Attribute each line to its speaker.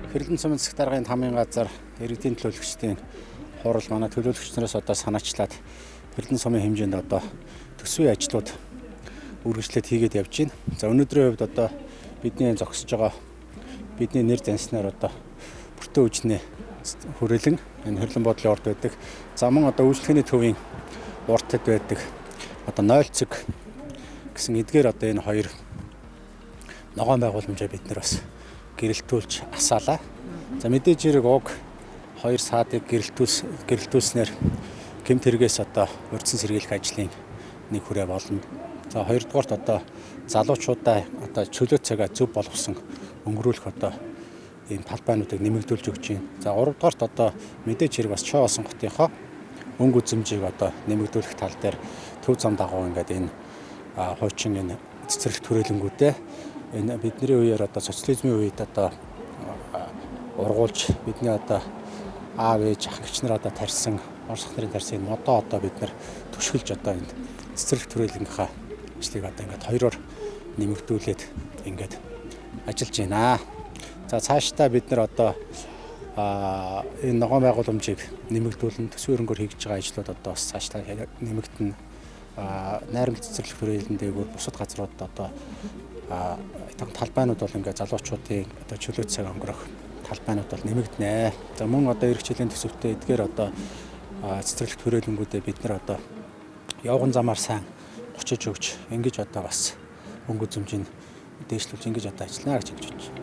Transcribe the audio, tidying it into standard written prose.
Speaker 1: Хэрлэн сумын засаг даргын тамын газар иргэдийн төлөөлөгчдийн хурал манай төлөөлөгч нараас одоо санаачлаад Хэрлэн сумын хэмжээнд одоо төсвийн ажлууд үргэлжлээд хийгээд явж байна. За өнөөдрийн хувьд одоо бидний зогсож байгаа бидний нэр занснаар одоо бүртөө үжнэ хүрээлэн энэ Хэрлэн бодлын орд байдаг. За мөн одоо үйлчлэгээний төвийн уртад байдаг одоо 0 цэг гэсэн эдгээр одоо энэ хоёр ногоон байгууламжаа бид нар бас гэрэлтүүлж асаалаа. За мэдээж хэрэг уг хоёр саадыг гэрэлтүүлснээр гэмт хэрэгээс одоо урьдчилан сэргийлэх ажлын нэг хүрээ болно. За хоёрдугаарт одоо залуучуудаа одоо чөлөө цагаа зөв боловсон өнгөрүүлэх одоо ийм талбайнуудыг нэмэгдүүлж өгч байна. За гуравдугаарт одоо мэдээж хэрэг бас Чоо Осон хотынхоо өнгө үзэмжийг одоо нэмэгдүүлэх тал дээр төв зам дагуу ингээд энэ хуучин энэ цэцэрлэг түрээлэнгүүдээ энэ бидний үеэр одоо социализмын үед одоо ургуулж бидний одоо аав ээж ах эгч нар одоо тарьсан Орос ах нарын тарьсан энэ модоо одоо бид нар түшгэлж одоо энэ цэцэрлэг түрээлэнгийнхаа ажлыг одоо ингээд хоёроор нэмэгдүүлээд ингээд ажиллаж байна. За цаашдаа бид нар одоо энэ ногоон байгууламжийг нэмэгдүүлэн төсвийн хөрөнгөөр хийж байгаа ажлууд одоо бас цаашдаа нэмэгдэнэ. Найрамдал цэцэрлэг түрээлэн дээгүүр бусад газруудад одоо талбайнууд бол ингээд залуучуудын одоо чөлөө цаг өнгөрөх талбайнууд бол нэмэгдэнэ. За мөн одоо ирэх жилийн төсөвтэй эдгээр одоо цэцэрлэг түрээлэнгүүдээ бид нар одоо явган замаар сайн гучиж өгч ингэж одоо бас өнгө үзэмжийг дээшлүүлж ингэж одоо ажиллана гэж хэлж байна.